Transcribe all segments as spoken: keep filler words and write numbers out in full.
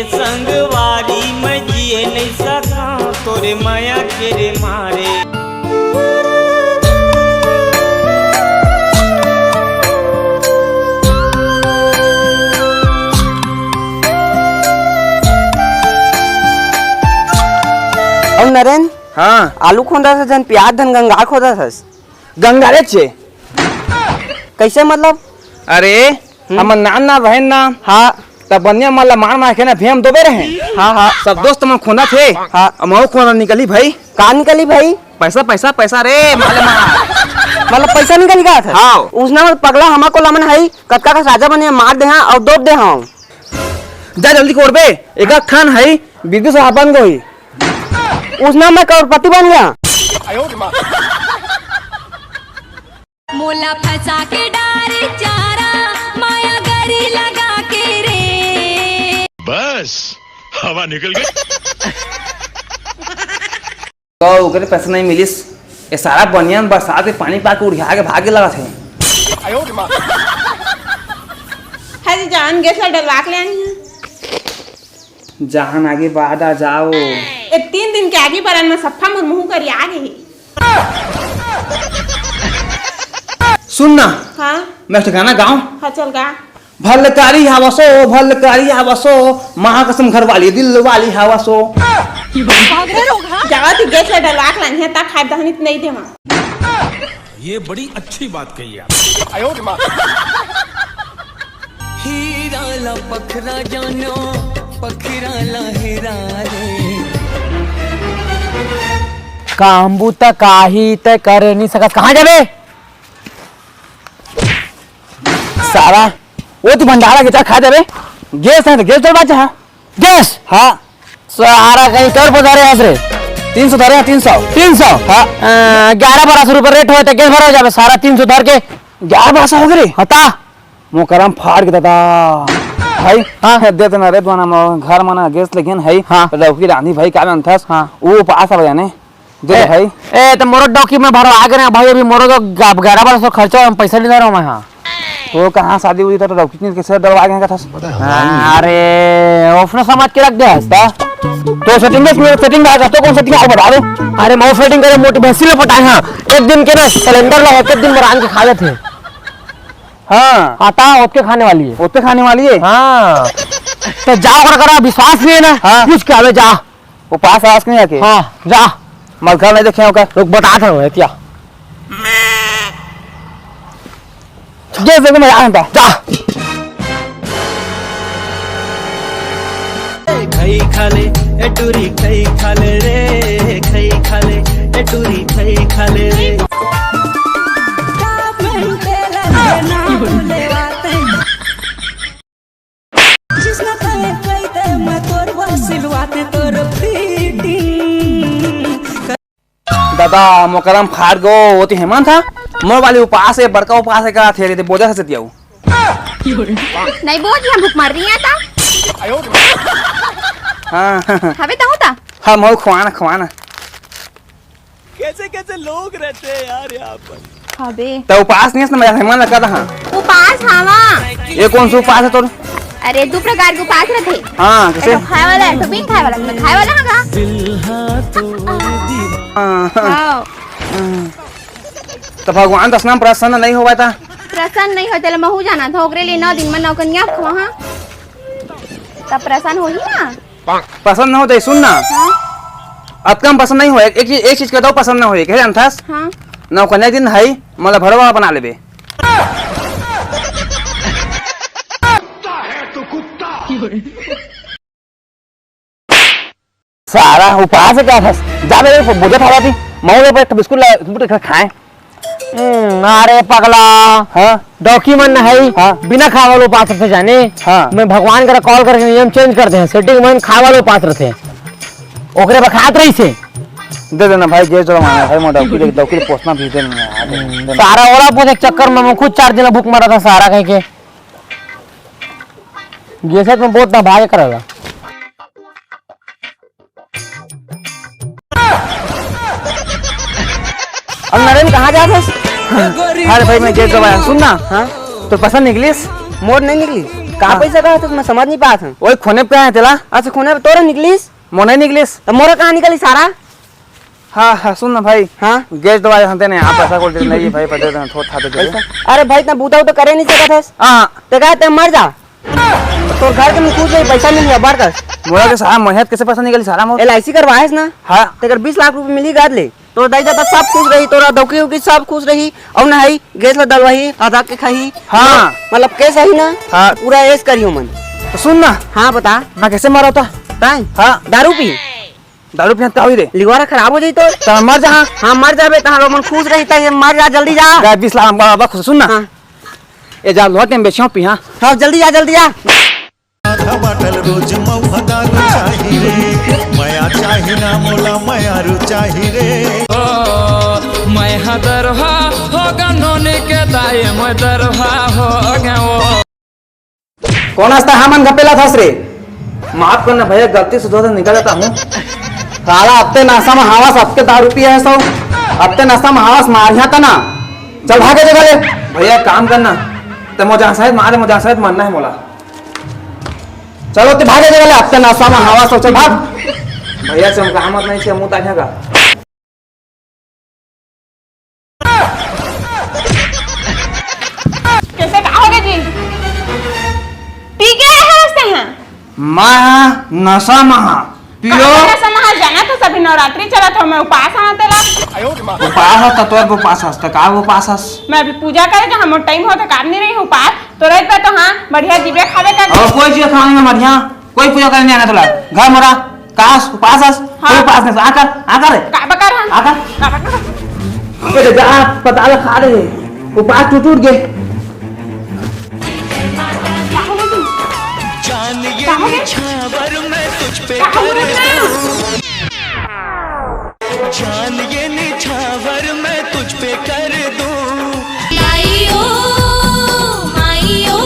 संगवारी मैं जिए नहीं सका तोरे माया के रे मारे। अउ नरेन, हाँ। आलू खोंदत हस, झन प्याज, झन गंगार खोंदत हस। गंगारे चे। कइसे मतलब? अरे, हम्म। हमर नान नान रहेन ना, हाँ। त बनिया मन ला मार मार के ना भेम दोबे रहेन। हाँ, हाँ। सब दोस्त मन खोंदत हे। हाँ। अउ महूँ खोंदत निकली भाई। का निकली भाई? पैसा, पैसा, पैसा रे, माले मार। मतलब पैसा निकल गया था? हाँ। उसना मत पगला, हमर कोला मन हई, कतका कस राजा बने, मार दे हाँ, अउ दोब दे हाँ। जा जल्दी कोरबे, एक ठन हई, बिरजू साहब बन गई। उसना मैं करोड़पति बन गया। मोला फंसा के डारे चारा, माया गरी लगा के रे। बस, हवा निकल गई। तो ओकरे पैसा नहीं मिलिस, ये सारा बनियान बरसात के पानी पाके उड़िया के भागे लगा थे। हरी जान गैस ला डलवा के ले आई हूँ। जहान आगे बाद आ जाओ। ए तीन दिन के आगी बरन म सफ्फा मोर मुंह करिया गे हे। सुन ना, हाँ? मैं एक ठो गाना गाऊं? हाँ, चल गा। भलकारी हावसो, भलकारी हावसो, महाकसम घर वाली, दिल वाली हावसो। भाग रे रोग, हाँ? जावा ती गैस ला डलवा के लानी है, ता खाए दहनी त नहीं देवा। ये बड़ी अच्छी बात कही आप। हीरा ला पखरा जानो, पखरा ला हीरा रे। काम बूता काही तय करे नहीं सकत, कहाँ जाबे? सारा, वो तू भंडारा के जा खा जाबे। गैस है तो गैस डलवा जा। गैस? हाँ। सारा कहीं कर पधारे हस रे। तीन सौ धरे हैं, तीन सौ। तीन सौ? हाँ। अ, ग्यारह बारह सौ रुपये रेट होय त गैस भरा जाबे, सारा तीन सौ धर के। ग्यारह बारह सौ हो गए रे? हता। मोकरम फाड़ के दादा। भाई, हाँ। दे देना रे, दुआना म-, घर मना गैस लगियन है। हाँ। तो डौकी रांधी भाई का जानथस? हाँ। वो पास आ जाने। दे दे ए, भाई। ए, तो मोरो डौकी में भरवा के ना भाई, अभी मोरो तो ग-, ग्यारह बारह सौ खर्चा, हम पैसा नहीं दे रहा हूँ मैं, हाँ। तो कहाँ शादी हुई था तो डौकी नहीं कैसे डरवा के कथा? हाँ, अरे, ओफने समझ के रख दे हस्ता। तो सेटिंग में सेटिंग आ तो कौन सेटिंग आ बता दो। अरे, मैं सेटिंग करे मोटी भैंसी ले पटाए, हाँ। एक दिन के ना सिलेंडर ला एक दिन में रांध के खा लेते। हाँ। आता ओतके खाने वाली है। ओतके खाने वाली है? हाँ। तो जाओ कर, कर विश्वास नहीं है ना? हाँ। पूछ के आवे जा। वो पास आस नहीं आके? हाँ, जा। मलखा नहीं देखे ओकर? रुक, बता था मैं क्या। जे से मैं जानता। जा। खई खा ले, ए टूरी खई खा ले रे, खई खा ले, ए टूरी खई खा ले रे। जिसने कहे कह दे मैं तोर सिलवाते तोर फिटिंग। दादा, मोकरम फाड़ गो, वो तो हेमंत था। मोर वाली उपास है, बड़का उपास है, का थे रे, बोझा से दिया वो। नहीं बोझ, हम भूख मर रही है ता। हाँ। हवे ता होता? हम हो खुआना, खुआना। कैसे कैसे लोग रहते हैं यार यहाँ पर। अबे। त उपास नहीं है, मैं हेमंत लगा था। उपास हवा। ये कौन सा उपास है तोर? अरे, दो प्रकार के उपास रहते। हाँ, कैसे? एक तो खाए वाला, एक तो बिन खाए वाला। मैं खाए वाला हाँ का? हाँ, हाँ। हाँ। तो भगवान दसना प्रसन्न नहीं होवा था? प्रसन्न नहीं होते, महू जाना था, ओकरे लिए नौ दिन में नौकन्या खवा, हाँ? तब प्रसन्न होही ना? पसंद न होते, सुन ना। हाँ? अतका म पसंद नहीं होए, एक चीज, एक चीज के तो पसंद न होए, कहे जानथस? हाँ। नौकन्या दिन है, मतलब भड़वा बना लेबे। सारा उपास है क्या था? जा बे, बोझा था बाटी, मऊ ले पर एक बिस्कुट ला, बिस्कुट खा, खाए। हम्म, अरे पगला। हाँ? डौकी मन है, हाँ। बिना खाए वाला उपास रथे जाने। हाँ। मैं भगवान करा कॉल करके नियम चेंज कर दे, सेटिंग में खाए वाला उपास रथे। ओकरे बखात रही से। दे देना भाई, गैस जला मांगा भाई, मैं डौकी ले, डौकी ले पोसना भी दे देना यार, दे देना। सारा ओला पोसे के चक्कर में मैं खुद चार दिन भूख मरा था सारा कहीं के। गैस में बहुत ना भाग करेगा। अब नरेन कहाँ जात हस? अरे भाई, मैं गैस जलाया। सुन ना, हाँ? तोर पसंद निकलिस? मोर नहीं निकलिस। का हाँ। पैसा कहा तो मैं समझ नहीं पात हूँ। ओए, खोने पे कहा है तेला? अच्छा, खोने पे तोरा निकलिस? मोने निकलिस। तो मोरा कहाँ निकलिस सारा? हाँ, हाँ, सुन ना भाई। हाँ? गैस दवा हंते ने, आप पैसा को दे नहीं भाई, पैसा देना, थोड़ा था दे दे। पैसा? अरे भाई, इतना बूता तो करे नहीं सकत हस। हाँ। ते कहा ते मर जा। तोर घर के में कुछ नहीं, पैसा मिल गया, बरकस। मोरा के सारा मेहनत कैसे पैसा निकली सारा मोर? एल आई सी करवाएस ना? हाँ। तेकर बीस लाख रुपए मिली गाद ले। तोर दाई ददा सब खुश रही, तोरा दौकी उकी सब खुश रही। और ना है, गैस ला दलवाही, आधा के खाही। हाँ। मतलब कैस ही ना? हाँ। पूरा ऐस करियो मन। तो सुन ना। हाँ, बता। मैं कैसे मरा था? ताई? हाँ। दारू पी? दारू पियत का होई रे? लिवारा खराब हो जाई तो। त मर जा। हाँ, मर जाबे, तहां लोग मन खुश रही, त ये मर जा, जल्दी जा। गाय बीस लाख हम बाबा खुश, सुन ना। हाँ। ए जा, लोहा के हम बेचियो पी, हाँ। हाँ, जल्दी जा, जल्दी जा। बाटल रोज मऊ दारू चाही रे, मया चाही ना मोला मयारू चाही रे। ओ, मैं हदरहा हो गनोनी के दाई, मैं दरहा हो गयो। कौन हस्ता हमन घपेला थस रे? माफ करना भैया, गलती से थोड़ा सा निकल जाता हूँ। साला अत्ते नशा में हवस, अत्ते दारू पिया है सौ, अत्ते नशा में हवस, मारिया तना। चल भागे जगह ले। भैया काम करना, ते मोजा शायद मारे, मोजा शायद मरना है मोला। चलो ते भागे जगह ले, अत्ते नशा में हवस, चल भाग। भैया चमका मत नहीं छे, मुंह ताजा का। कैसे का हो गए जी? पी के आए हैं उससे हैं? मैं हाँ, नशा में हाँ। पियो। कहाँ नशा में हाँ? जाना तो सभी नवरात्रि चला था, मैं उपास हाँ तेरा। उपास है तो तोर उपास हस, तो का उपास हस? मैं अभी पूजा करे तो हम टाइम हो तो काम नहीं रही उपास, तो रात पे तो हाँ बढ़िया जीबे खावे का। और कोई चीज खाने में बढ़िया। कोई पूजा करने आना तोला। घर मोरा, कास, उपास अस, हाँ। कोई उपास नहीं, आकर, आकर। का बकर हम? आकर। का बकर? ए, जा, पता लगा खा रहे। उपास टूट, टूट गए। का हो गया? का हो गया? का हो गया? जान ये निछावर मैं तुझ पे कर दूं। लाई ओ, माई ओ,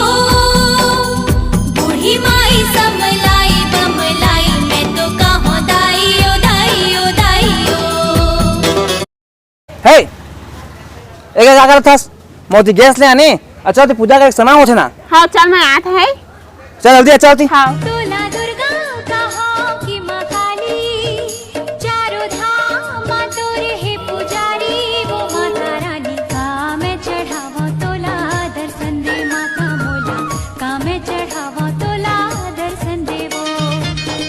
बूढ़ी माई समलाई बमलाई, मैं तो कहूँ दाई ओ, दाई ओ, दाई ओ। हे, एके का करत हस? मोती गैस ले आने। अच्छा, ते पूजा का एक समय होथे ना। हाँ, चल मैं आत है। चल जल्दी आ, चल ती। हाँ।